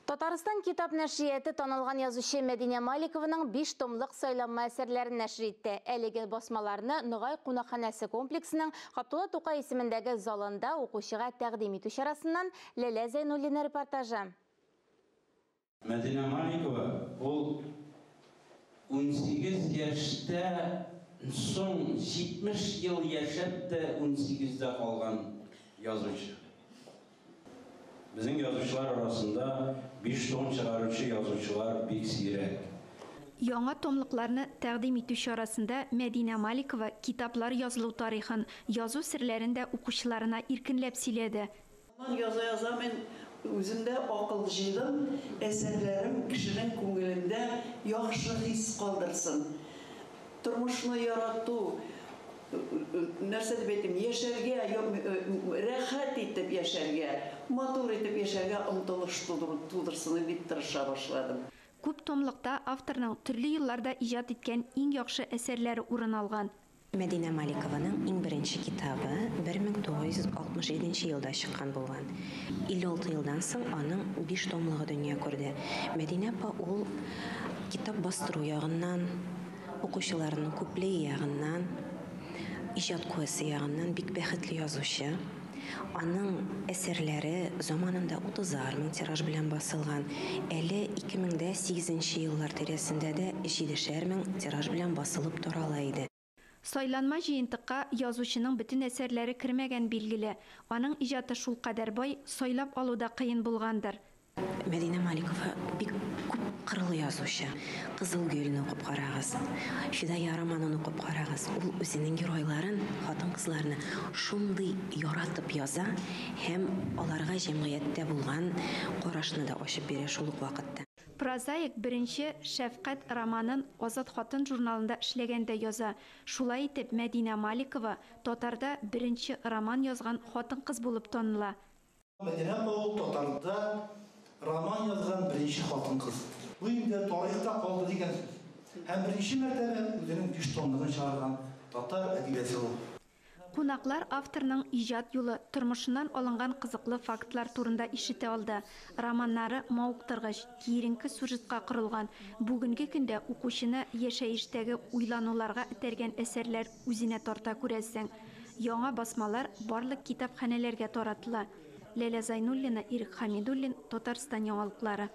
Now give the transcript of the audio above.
Татарстан китап нәшрияты танылган язучы Мәдинә Маликованың 5 томлык сайланма әсәрләрен нәшер итте. Әлеге басмаларны Ногай кунакханәсе комплексының Габдулла Тукай исемендәге залында укучыга тәкъдим итү чарасыннан Ләлә Зәйнуллина репортажы. Мәдинә Маликова ул 18 яшьтә соң 70 ел яшәп тә 18-дә калган язучы. Безнең язучылар арасында 5 том чыгаручы язучылар бик сирәк. Яңа томлыкларны тәкъдим итү чарасында Мәдинә Маликова китаплар язылу тарихын, язу серләрен дә укучыларына иркенләп сөйләде. Яза-яза мин үзем дә акыл җыйдым, әсәрләрем кешенең күңелендә яхшы хис калдырсын. Тормышны ярату, нәрсә дип әйтим, яшәргә, рәхәт итеп яшәргә, матур итеп яшәргә омтылыш тудырсын дип тырыша башладым. Күп томлыкта авторның төрле елларда иҗат иткән иң яхшы әсәрләре урын алган. Мәдинә Маликованың иң беренче китабы 1967 елда чыккан булган. 56 елдан соң аның 5 томлыгы дөнья күрде. Мәдинә апа ул китап бастыру ягыннан, укучыларының күплеге ягыннан, иҗат куәсе ягыннан бик бәхетле язучы. Аның әсәрләре заманында 30 мең тираж белән басылган. Әле 2008 еллар тирәсендә дә 7 мең тираж белән басылып тарала иде. Сайланма җыентыкка язучының бөтен әсәрләре кермәгән билгеле. Аның иҗаты шулкадәр бай, сайлап алу да кыен булгандыр. Мәдинә Маликова бик күп кырлы язучы. Кызыл гөлне укып карагыз, Фидая романын укып карагыз. Ул үзенең геройларын, хатын-кызларны шундый яратып яза һәм аларга җәмгыятьтә булган карашны да ачып бирә шул ук вакытта. Прозаик беренче Шәфкать романын Азат хатын журналында эшләгәндә яза. Шулай итеп Мәдинә Маликова татарда беренче роман язган хатын-кыз булып таныла. Мәдинә апа ул татарда роман язган беренче хатын-кыз. Бу инде тарихта калды дигән сүз. Һәм беренче мәртәбә үзенең 5 томлыгын чыгарган татар әдибәсе ул. Кунаклар авторның иҗат юлы, тормышыннан алынган кызыклы фактлар турында ишетә алды. Романнары мавыктыргыч, киеренке сюжетка корылган. Бүгенге көндә укучыны яшәештәге уйлануларга этәргән әсәрләр үзенә тарта күрәсең. Яңа басмалар барлык китапханәләргә таратыла. Ләлә Зайнуллина, Ирек Хамидуллин, Татарстан яңалыклары.